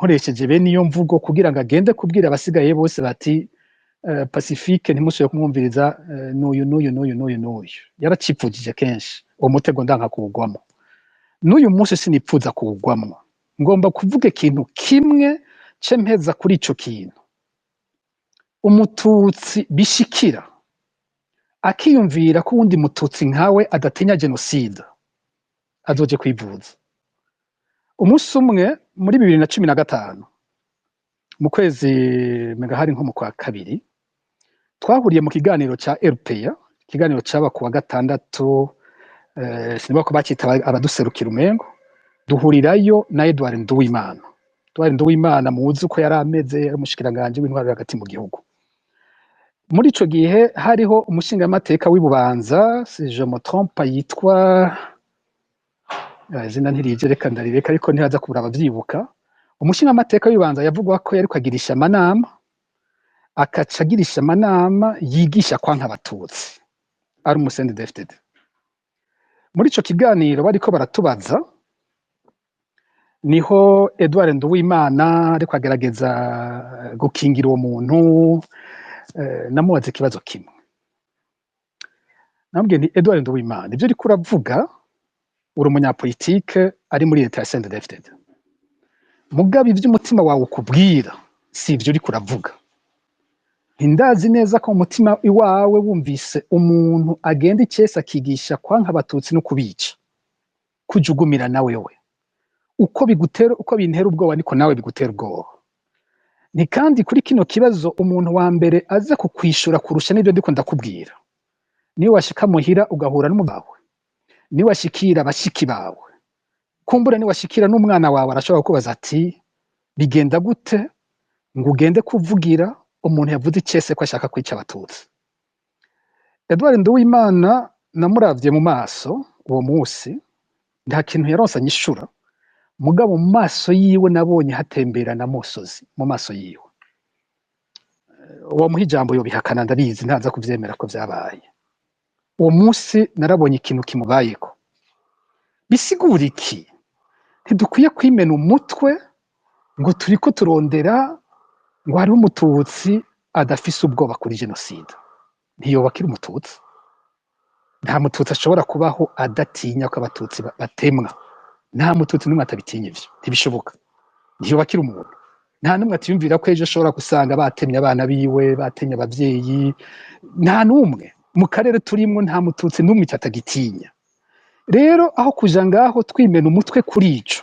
Nkoresheje bene iyo mvugo kugira ngo agende kubwira abasigaye bose bati Pacifique ntimusubire kumwumviriza, n'uyu n'uyu n'uyu n'uyu n'uyu. Yaracipfujije kenshi uwo mutego, ndanka kuwugwamo. N'uyu munsi sinipfuza kuwugwamwo. Ngomba kuvuga ikintu kimwe ce mpeza kuri ico kintu. Umututsi bishikira akiyumvira ko uwundi mututsi nkawe adatinya jenoside, azoje kwivuza. Umunsi umwe muri 2015, mu kwezi mega hari nko mu kwa kabiri, twahuriye mu kiganiro ca RPA, ikiganiro caba kuwa gatandatu, sinibuka ko bacita abaduserukira umengo, duhurirayo na Edouard Nduwimana. Edouard Nduwimana muzi uko yari ameze, yari umushikiranganji w'intwaro hagati mu gihugu. Muri ico gihe hariho umushingamateka w'i Bubanza, si je me trompe yitwa izina ntirije, reka ndarireka, ariko ntihaza kubura abavyibuka. Umushingamateka w'i Bubanza yavugwa ko yariko agirisha amanama, akaca agirisha amanama yigisha kwanka abatutsi, ari umu CNDD-FDD. Muri ico kiganiro bariko baratubaza, niho Edouard Nduwimana ariko agerageza gukingira uwo muntu. Namubaza ikibazo kimwe, namubwiye nti: "Edouard Nduwimana, ivyo uriko uravuga, uri umunyapolitike ari muri leta ya CNDD-FDD, mugabo ivyo umutima wawe ukubwira si ivyo uriko uravuga. Ntindazi neza ko mu mutima iwawe wumvise umuntu agenda icese akigisha kwanka abatutsi no kubica, kujugumira na wewe. Uko bigutera, uko bintera ubwoba, niko nawe bigutera ubwoba. Ni kandi kuri kino kibazo, umuntu wa mbere aza kukwishura kurusha n'ibyo ndiko ndakubwira, niyo washika muhira ugahura n'umugabo wawe, niyo washikira bashiki bawe, kumbura niwashikira n'umwana wawe, arashobora kukubaza ati: 'Bigenda gute ngo ugende kuvugira umuntu yavuze icese ko ashaka kwica abatutsi?'" Edouard Nduwimana namuravye mu maso uwo munsi, nta kintu yaronse anyishura, mugabo mu maso yiwe nabonye hatemberana amosozi mu maso yiwe. Uwo muha ijambo yobihakana, ndabizi, ntaza kuvyemera ko vyabaye. Uwo munsi narabonye ikintu kimubayeko. Bisigura iki? Ntidukwiye kwimena umutwe ngo turiko turondera ngo hariho umututsi adafise ubwoba kuri jenoside. Ntiyoba akiri umututsi. Nta mututsi ashobora kubaho adatinya ko abatutsi batemwa. Nta mututsi n'umwe atabitinya, ivyo ntibishoboka, ntiyoba akiri umuntu. Nta n'umwe atiyumvira ko ejo ashobora gusanga batemye abana biwe, batemye abavyeyi. Nta n'umwe mu karere turimwo, nta mututsi n'umwe ico atagitinya. Rero aho kuja ngaho twimena umutwe kuri ico,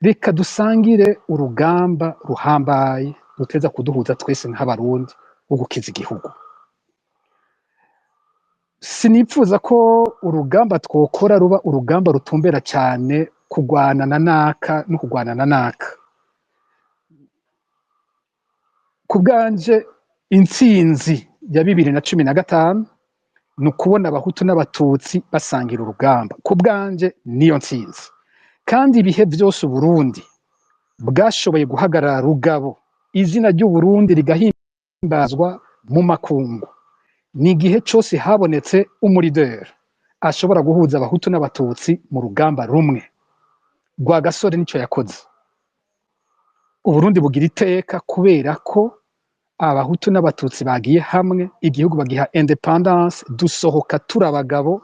reka dusangire urugamba ruhambaye ruteza kuduhuza twese nk'abarundi, wo gukiza igihugu. Sinipfuza ko urugamba twokora ruba urugamba rutumbera cyane kugwana na naka no kugwana na naka. Ku bwanje, intsinzi ya 2015 ni ukubona abahutu n'abatutsi basangira urugamba. Ku bwanje niyo ntsinzi. Kandi ibihe byose Uburundi bwashoboye guhagarara rugabo, izina ry'Uburundi rigahimbazwa mu makungu, ni igihe cyose habonetse umu leader ashobora guhuza abahutu n'abatutsi mu rugamba rumwe. Rwagasore nicyo yakoze. Uburundi bugira iteka kubera ko abahutu n'abatutsi bagiye hamwe, igihugu bagiha indépendance, dusohoka turi abagabo.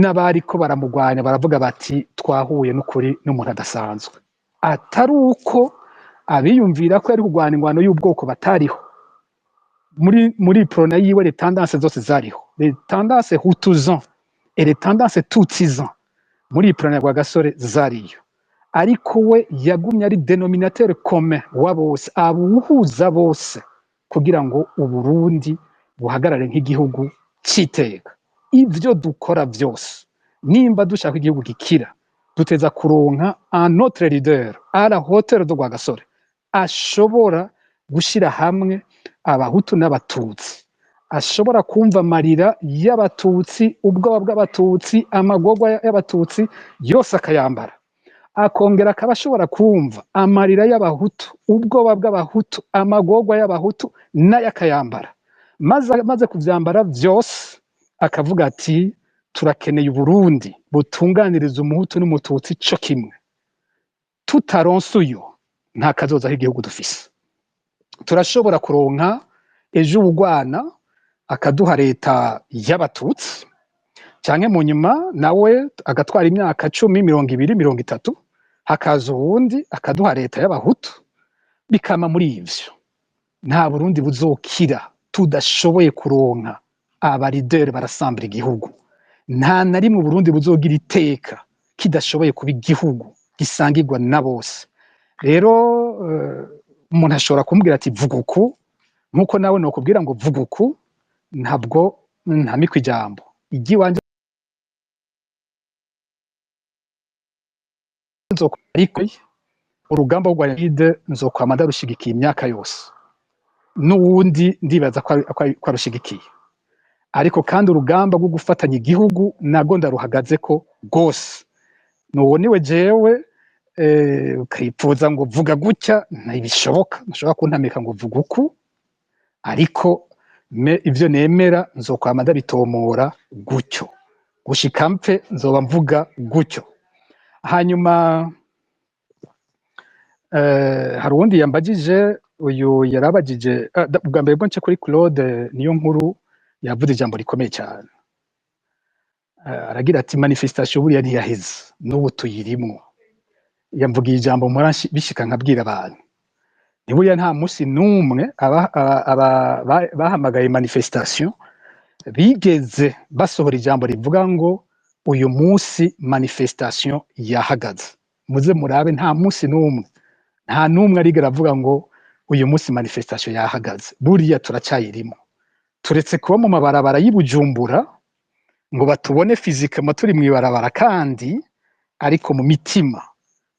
N'abariko baramugwanya baravuga bati: "Twahuye n'ukuri n'umuntu adasanzwe." Atari uko abiyumvira ko yari kugwana ingwano y'ubwoko batariho muri Uprona yiwe. Les tendances zose zariho, les tendances hutuzan et les tendances tutsizan muri Uprona ya Rwagasore zariyo, ariko we yagumye ari dénominateur commun wa bose, abuhuza bose kugira ngo Uburundi buhagarare nk'igihugu c'iteka. Ivyo dukora vyose, nimba dushaka igihugu gikira, duteza kuronka un autre leader à la hauteur de Rwagasore, ashobora gushira hamwe abahutu n'abatutsi, ashobora kumva amarira y'abatutsi, ubwoba bw'abatutsi, amagorwa y'abatutsi yose akayambara, akongera akaba ashobora kumva amarira y'abahutu, ubwoba bw'abahutu, amagorwa y'abahutu, nayo akayambara, maze amaze kuvyambara vyose akavuga ati: "Turakeneye Uburundi butunganiriza umuhutu n'umututsi co kimwe." Tutaronse uyo, nta kazoza k'igihugu dufise. Turashobora kuronka ejo ubugwana akaduha leta y'Abatutsi, canke mu nyuma nawe agatwara imyaka 10, 20, 30, hakaza uwundi akaduha leta y'Abahutu, bikama muri ivyo. Nta Burundi buzokira tudashoboye kuronka aba leader barasambura igihugu. Nta na rimwe Uburundi buzogira iteka kidashoboye kuba igihugu gisangirwa na bose. Rero umuntu ashobora kumbwira ati: "Vuga uku," nkuko nawe nokubwira ngo: "Vuga uku." Ntabwo ntamikwa ijambo iry'iwanje, ariko urugamba rwa jenoside nzokwama ndarushigikiye imyaka yose, n'uwundi ndibaza ko arushigikiye. Ariko kandi urugamba rwo gufatanya igihugu nago ndaruhagazeko rwose. Nuwo niwe jewe ukayipfuza ngo vuga gutya, ntibishoboka. Ntushobora kuntamika ngo vuga uku, ariko ivyo nemera nzokwama ndabitomora gutyo gushika mpfe, nzoba mvuga gutyo. Hanyuma hari uwundi yambagije, uyu yarabagije ubwa mbere bwo nce kuri Claude niyo nkuru, yavuze ijambo rikomeye cyane. Aragira ati: "Manifestation buriya ntiyaheze, n'ubu tuyirimwo." Yamvugiye ijambo mpora bishika nkabwira abantu: ni buriya nta munsi n'umwe bahamagaye manifestation bigeze basohora ijambo rivuga ngo uyu munsi manifestation yahagaze. Muze murabe, nta munsi n'umwe, nta n'umwe arigera avuga ngo uyu munsi manifestation yahagaze. Buriya turacyayirimo, turetse kuba mu mabarabara y'i Bujumbura ngo batubone physiquement turi mw'ibarabara kandi, ariko mu mitima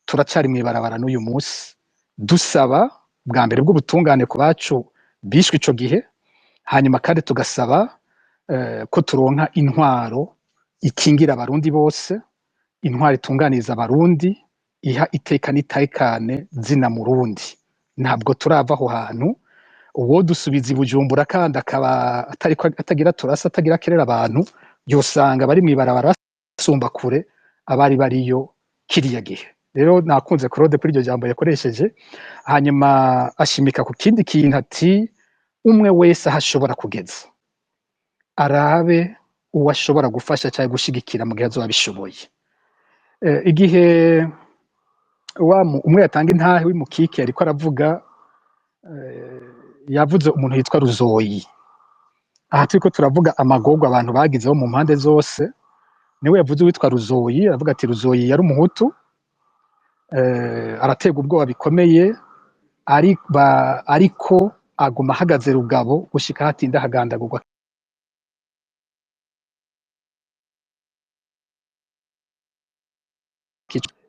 turacari mw'ibarabara n'uyu munsi, dusaba bwa mbere bw'ubutungane ku bacu bishwe ico gihe, hanyuma kandi tugasaba ko turonka intwaro ikingira Abarundi bose, intwaro itunganiriza Abarundi, iha iteka n'itekane zina Murundi. Ntabwo turava aho hantu. Uwo dusubiza i Bujumbura kandi akaba atariko atagira turasa, atagira kerera abantu, yosanga bari mw'ibarabara basumba kure abari bariyo kiriya gihe. Rero nakunze Claude kuri iryo jambo yakoresheje. Hanyuma ashimika ku kindi kintu ati: "Umwe wese aho ashobora kugeza arabe uwo ashobora gufasha cyangwa gushigikira mu gihe azoba abishoboye." Igihe umwe yatanga intahe w'imukike ariko aravuga, yavuze umuntu yitwa Ruzoyi. Aha turiko turavuga amagorwa abantu bagizeho mu mpande zose, niwe yavuze uwitwa Ruzoyi. Aravuga ati: "Ruzoyi yari Umuhutu, araterwa ubwoba bikomeye, ariko aguma ahagaze rugabo gushika hatinda hagandagurwa."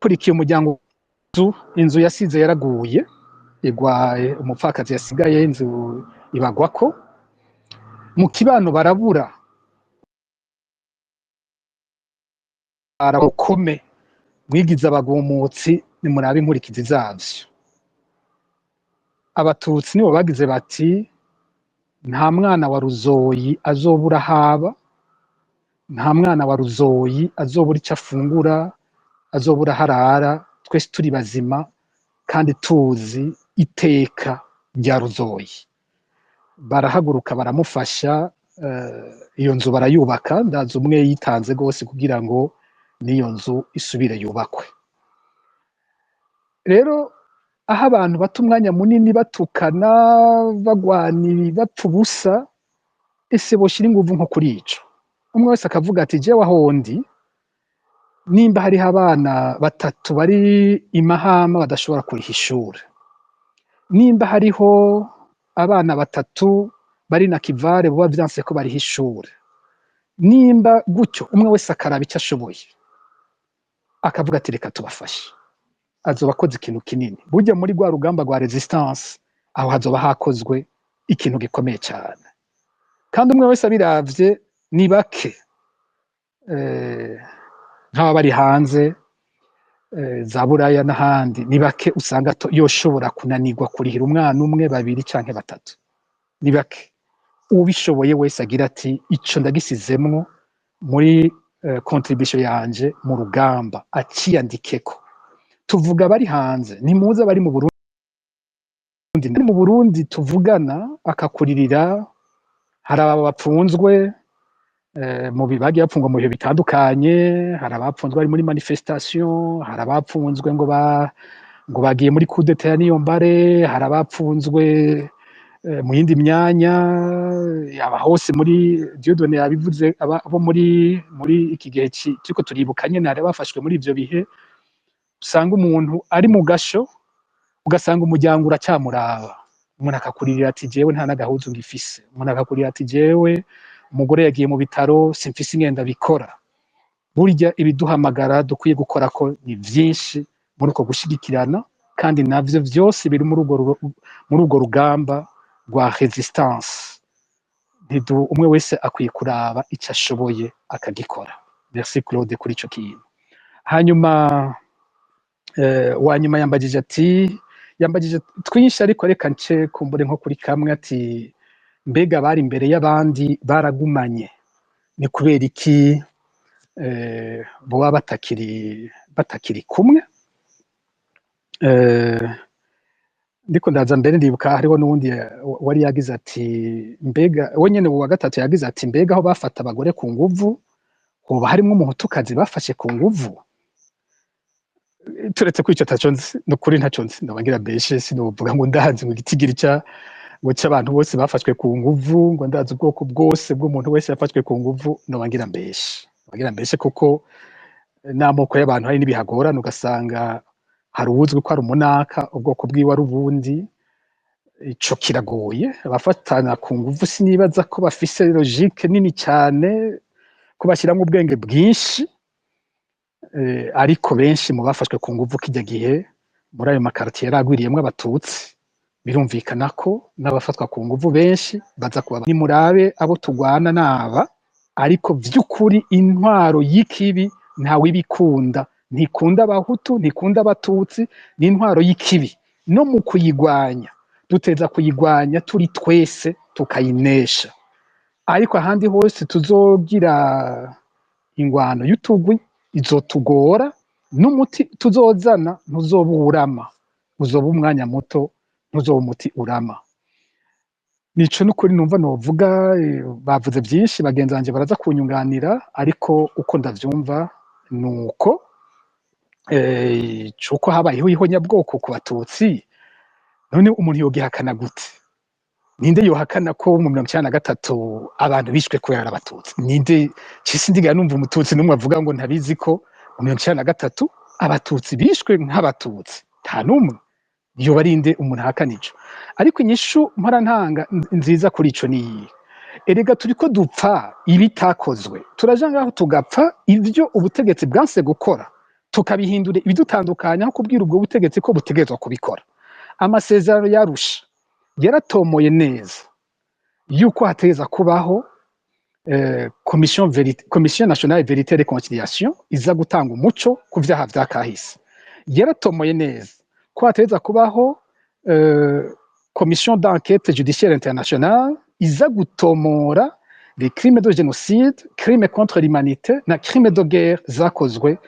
Kurikiye umuryango, inzu yasize yaraguye igwa, umupfakazi yasigaye inzu ibagwako. Mu kibano barabura barakome mwigize abagumutsi, nimurabe inkurikizi zavyo. Abatutsi nibo bagize bati: "Nta mwana wa Ruzoyi azobura haba, nta mwana wa Ruzoyi azobura icyo afungura, azobura harara, twese turi bazima kandi tuzi iteka rya Ruzoyi." Barahaguruka baramufasha, iyo nzu barayubaka. Ndazi umwe yitanze rwose kugira ngo n'iyo nzu isubire yubakwe. Rero aho abantu bata umwanya munini batukana, bagwanira, bapfa ubusa, ese boshira inguvu nko kuri ico? Umwe wese akavuga ati: "Jewe aho ndi, nimba hariho abana batatu bari i Mahama badashobora kuriha ishure, nimba hariho abana batatu bari na Kivare buba vyanse ko bariha ishure, nimba gutyo," umwe wese akaraba icyo ashoboye akavuga ati: "Reka tubafashe," azoba akoze ikintu kinini. Burya muri rwa rugamba rwa resistance, aho hazoba hakozwe ikintu gikomeye cyane. Kandi umwe wese abiravye, ni bake nk'aba bari hanze, za Buraya n'ahandi, ni bake usanga yoshobora kunanirwa kurihira umwana umwe, babiri canke batatu, ni bake. Ubishoboye wese agira ati: "Ico ndagisizemwo muri contribution yanje mu rugamba," aciyandikeko. Tuvuga bari hanze, ntimuzi abari mu Burundi. Mu Burundi tuvugana akakuririra, hari aba bapfunzwe mu bagiye bapfungwa mu bihe bitandukanye. Hari abapfunzwe bari muri manifestation, hari abapfunzwe ngo bagiye muri coup d'état ya Niyombare, hari abapfunzwe mu yindi myanya, yaba hose muri Dieudonné yabivuze, abo muri iki gihe turiko turibuka nyene, hari abafashwe muri ivyo bihe. Usanga umuntu ari mu gasho, ugasanga umuryango uracyamuraba, umuntu akakuririra ati: "Jewe nta n'agahuzu ngifise." Umuntu akakurira ati: "Jewe umugore yagiye mu bitaro, simfise ingenda bikora." Burya ibiduhamagara dukwiye gukora ko ni vyinshi muri uko gushigikirana, kandi navyo vyose biri muri urwo rugamba rwa résistance. Umwe wese akwiye kuraba ico ashoboye akagikora. Merci Claude kuri ico kintu. Hanyuma wanyuma yambagije ati, yambagije twinshi, ariko reka nce kumbure nko kuri kamwe, ati: "Mbega bari imbere y'abandi baragumanye, ni kubera iki boba batakiri kumwe?" Ndiko ndaza mbere ndibuka hariho n'uwundi wari yagize ati: "Mbega", we nyene wa gatatu yagize ati: "Mbega aho bafata abagore ku nguvu hoba harimwo umuhutukazi bafashe ku nguvu?" Turetse ko ico taco nzi, nukuri ntaco nzi, noba ngira mbeshe. Sinovuga ngo ndazi ngo igitigiri ca ngo c'abantu bose bafashwe ku nguvu, ngo ndazi ubwoko bwose bw'umuntu wese yafashwe ku nguvu, noba ngira mbeshe, noba ngira mbeshe, kuko n'amoko y'abantu hari n'ibihagorana, ugasanga hari uwuzwi ko ari umunaka, ubwoko bwiwe ari ubundi. Ico kiragoye. Abafatana ku nguvu sinibaza ko bafise logique nini cyane, ko bashiramwo ubwenge bwinshi, ariko benshi mu bafashwe ku nguvu kirya gihe muri ayo makartier yaragwiriyemwo abatutsi, birumvikana ko n'abafatwa ku nguvu benshi baza kuba. Nimurabe abo tugwana naba, ariko vy'ukuri intwaro y'ikibi ntawibikunda, ntikunda abahutu, ntikunda abatutsi, ni intwaro y'ikibi. No mu kuyigwanya duteza kuyigwanya turi twese, tukayinesha. Ariko ahandi hose tuzogira ingwano y'utugwi izotugora, n'umuti tuzozana ntuzoba urama, uzoba umwanya muto, ntuzoba umuti urama. Nico nukuri numva novuga. Bavuze byinshi, bagenzi banje baraza kunyunganira, ariko uko ndavyumva nuko cuko habayeho ihonyabwoko ku batutsi. None umuntu yogihakana gute? Ninde yohakana ko mu 93 abantu bishwe kubera ari abatutsi? Ninde? Cisi ndiga numva umututsi n'umwe avuga ngo ntabizi ko mu 93 abatutsi bishwe nk'abatutsi. Nta n'umwe yoba ari inde umuntu ahakana ico. Ariko inyishu mpora ntanga nziza kuri ico niyi: erega turiko dupfa ibitakozwe. Turaja ngaho tugapfa ivyo ubutegetsi bwanse gukora, tukabihindura ibidutandukanya aho kubwira ubwo butegetsi ko butegerezwa kubikora. Amasezerano y'Arusha yaratomoye neza yuko hategeza kubaho commission nationale vérité et réconciliation iza gutanga umuco ku vyaha vya kahise. Yaratomoye neza ko hategeza kubaho commission d'enquête judiciaire internationale iza gutomora les crimes de génocide, crimes contre l'humanité na crimes de guerre zakozwe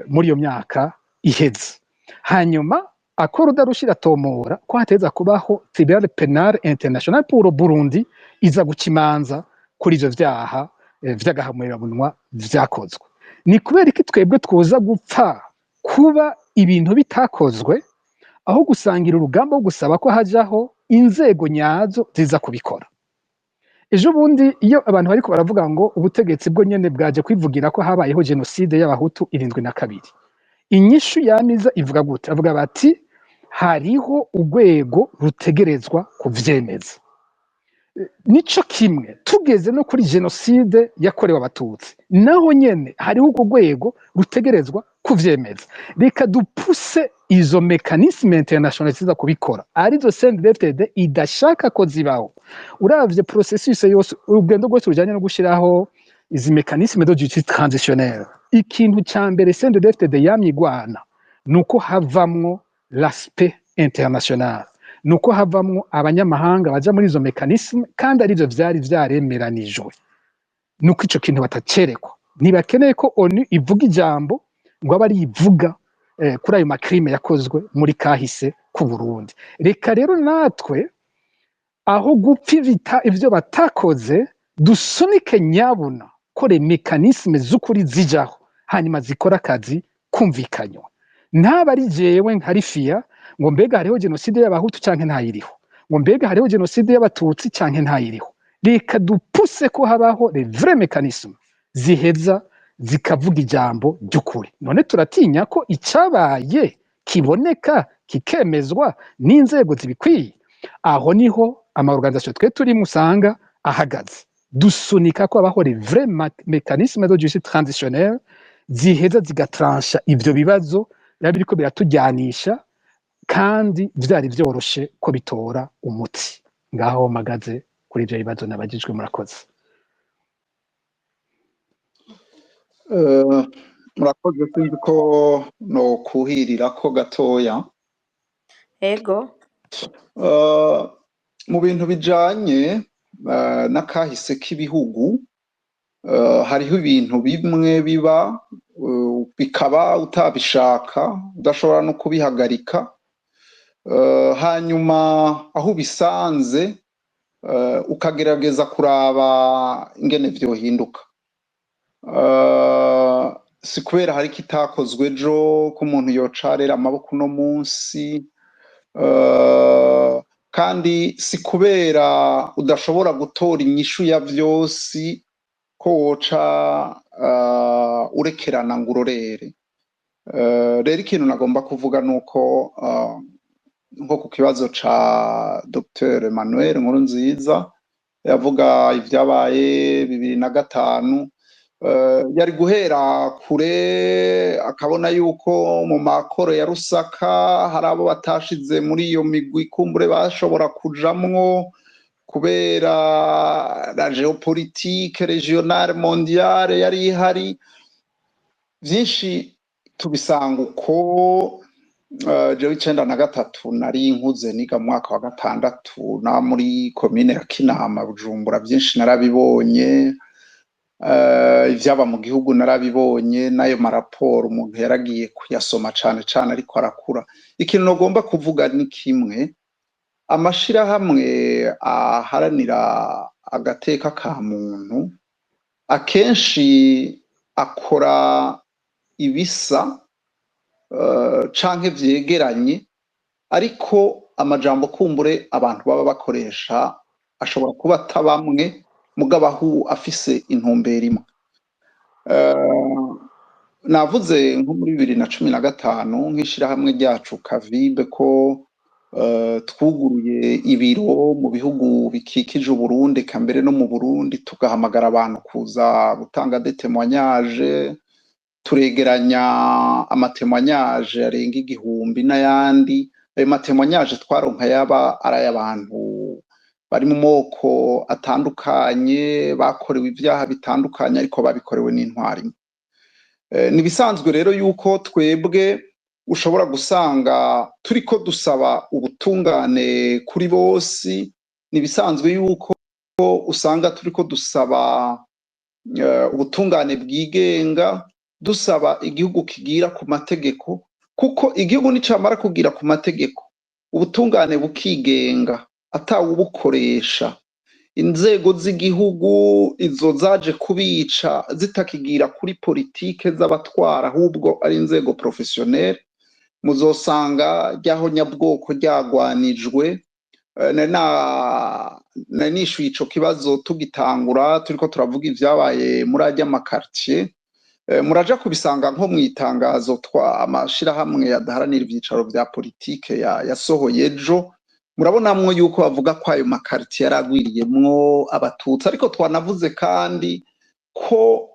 muri iyo myaka iheze. Hanyuma accord d'Arusha iratomora ko hateza kubaho tribunal pénal international pour le Burundi iza guca imanza kuri ivyo vyaha vy'agahomerabunwa vyakozwe. Ni kubera iki twebwe twoza gupfa kuba ibintu bitakozwe, aho gusangira urugamba wo gusaba ko hajaho inzego nyazo ziza kubikora? Ejo bundi iyo abantu bariko baravuga ngo ubutegetsi bwo nyene bwaje kwivugira ko habayeho génocide y'abahutu 72, inyishu yamiza ivuga gute? Avuga bati: "Hariho urwego rutegerezwa kuvyemeza." Nico kimwe tugeze no kuri génocide yakorewe abatutsi, naho nyene hariho urwo rwego rutegerezwa kuvyemeza. Reka dupuse izo mécanismes internationaux ziza kubikora, arizo CNDD-FDD idashaka ko zibaho. Uravye processus yose, urugendo rwose rujanye no gushiraho izi mécanismes de justice transitionnelle, ikintu ca mbere CNDD-FDD yamye igwana nuko havamwo l'aspect international, nuko havamwo abanyamahanga baja muri izo mécanismes, kandi arivyo vyari vyaremeranijwe. Nuko ico kintu batacerekwa, ntibakeneye ko ONU ivuga ijambo ngo abe ari ivuga. kuri ayo ma crimes yakozwe muri kahise ku Burundi. Reka rero natwe, aho gupfa ivyo batakoze, dusunike nyabuna ko les mécanismes z'ukuri zijaho, hanyuma zikora akazi kumvikanywa. Ntaba ari jewe nkarifiya ngo mbega hariho jenoside y'Abahutu canke ntayiriho, ngo mbega hariho jenoside y'Abatutsi canke ntayiriho. Reka dupuse ko habaho les vrais mécanismes ziheza zikavuga ijambo ry'ukuri. None turatinya ko icabaye kiboneka, kikemezwa n'inzego zibikwiye? Aho niho ama organisation twe turimo usanga ahagaze, dusunika ko habaho les vrais mécanismes de justice transitionnelle ziheza zigatransha ivyo bibazo biba biriko biratujyanisha, kandi vyari vyoroshe ko bitora umuti. Ngaho mpagaze kuri ivyo bibazo nabajijwe. Murakoze. Murakoze. Sinzi ko no kuhirira ko gatoya. Ego. Mu bintu bijanye n'akahise k'ibihugu, hariho ibintu bimwe biba, bikaba utabishaka, udashobora no kubihagarika, hanyuma aho ubisanze ukagerageza kuraba ingene vyohinduka. Si kubera hari kitakozwe ejo ko umuntu yocarera amaboko uno munsi, kandi si kubera udashobora gutora inyishu ya vyose ko woca urekerana ngo urorere. Rero ikintu nagomba kuvuga nuko nko ku kibazo ca Dr Emmanuel Nkurunziza yavuga ivyabaye 2005, yari guhera kure akabona yuko mu makoro ya Rusaka hari abo batashize muri iyo migwi kumbure bashobora kujamwo kubera la géopolitique régionale mondiale yari ihari. Vyinshi tubisanga uko. Jewe 93 nari nkuze, niga mu mwaka wa gatandatu na muri komine ya Kinama, Bujumbura. Vyinshi narabibonye, ivyaba mu gihugu narabibonye, n'ayo maraporo umuntu yaragiye kuyasoma cane cane ariko arakura. Ikintu nagomba kuvuga ni kimwe: amashirahamwe aharanira agateka ka muntu akenshi akora ibisa canke vyegeranye, ariko amajambo kumbure abantu baba bakoresha ashobora kuba atabamwe, mugabo aho afise intumbero imwe. Navuze nko muri 2015 nk'ishirahamwe ryacu Kavibe ko twuguruye ibiro mu bihugu bikikije Uburundi, eka mbere no mu Burundi, tugahamagara abantu kuza gutanga des témoignages, turegeranya ama témoignages arenga 1000 n'ayandi. Ayo ma témoignages twaronka yaba ari ay'abantu bari mu moko atandukanye, bakorewe ivyaha bitandukanye, ariko babikorewe n'intwari imwe. Ni ibisanzwe rero yuko twebwe ushobora gusanga turiko dusaba ubutungane kuri bose. Ni ibisanzwe yuko usanga turiko dusaba ubutungane bwigenga, dusaba igihugu kigira ku mategeko, kuko igihugu nicamara kugira ku mategeko, ubutungane bukigenga, atawubukoresha, inzego z'igihugu izo zaje kubica zitakigira kuri politike z'abatwara, ahubwo ari inzego professionnel, muzosanga ryaho nyabwoko ryagwanijwe. Nari nishuye ico kibazo tugitangura turiko turavuga ivyabaye muri arya ma quartier. Muraja kubisanga nko mw'itangazo twa amashirahamwe adaharanira ivyicaro vya politike yasohoye ejo, murabonamwo yuko bavuga ko ayo ma quartier yaragwiriyemwo Abatutsi. Ariko twanavuze kandi ko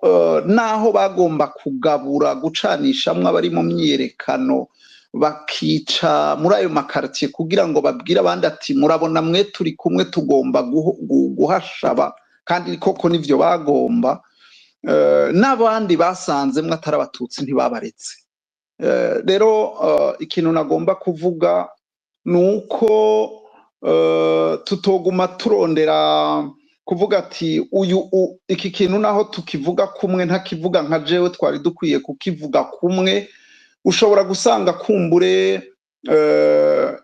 naho bagomba kugabura, gucanishamwo abari mu myiyerekano, bakica muri ayo ma quartier kugira ngo babwire abandi ati: "Murabona mwe turi kumwe, tugomba guhashaba." Kandi koko nivyo bagomba. N'abandi basanzemwo atari Abatutsi ntibabaretse. Rero ikintu nagomba kuvuga ni uko tutoguma turondera kuvuga ati uyu iki kintu naho tukivuga kumwe, ntakivuga nka jewe, twari dukwiye kukivuga kumwe. Ushobora gusanga kumbure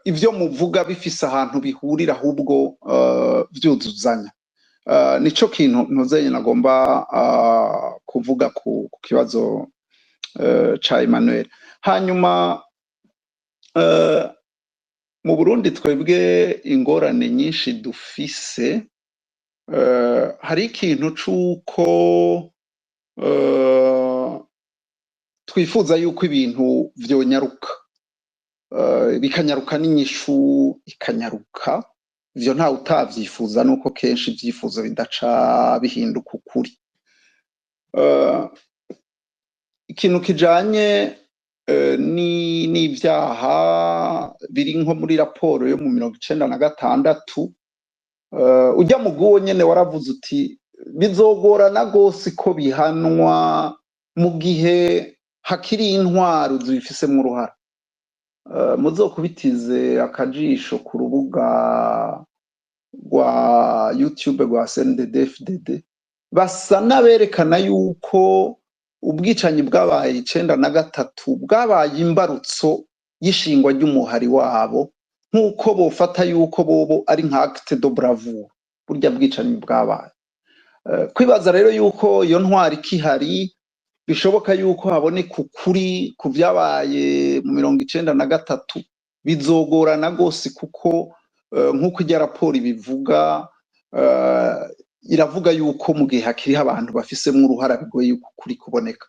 ivyo muvuga bifise ahantu bihurira, ahubwo vyuzuzanya. Nico kintu ntuzenye nagomba kuvuga ku kibazo ca Emmanuel. Hanyuma mu Burundi twebwe ingorane nyinshi dufise, hari ikintu c'uko twifuza yuko ibintu vyonyaruka, bikanyaruka n'inyishu ikanyaruka. Ivyo ntawe utavyifuza, nuko kenshi ivyifuzo bidaca bihinduka ukuri. Ikintu kijanye n'ivyaha biri nko muri raporo yo mu 96, ujya mu guwo nyene waravuze uti bizogorana gose ko bihanwa mu gihe hakiri intwaro zibifisemwo uruhara. Muzokubitize akajisho ku rubuga rwa YouTube rwa CNDD-FDD, basa n'aberekana yuko ubwicanyi bwabaye 93 bwabaye imbarutso y'ishingwa ry'umuhari wabo, nk'uko bofata yuko bobo ari nka acte de bravoure burya bwicanyi bwabaye. Kwibaza rero yuko iyo ntwaro ikihari bishoboka yuko haboneka ukuri ku vyabaye mu 93 bizogorana gose, kuko nk'uko irya raporo ibivuga, iravuga yuko mu gihe hakiriho abantu bafisemwo uruhara bigoye yuko ukuri kuboneka.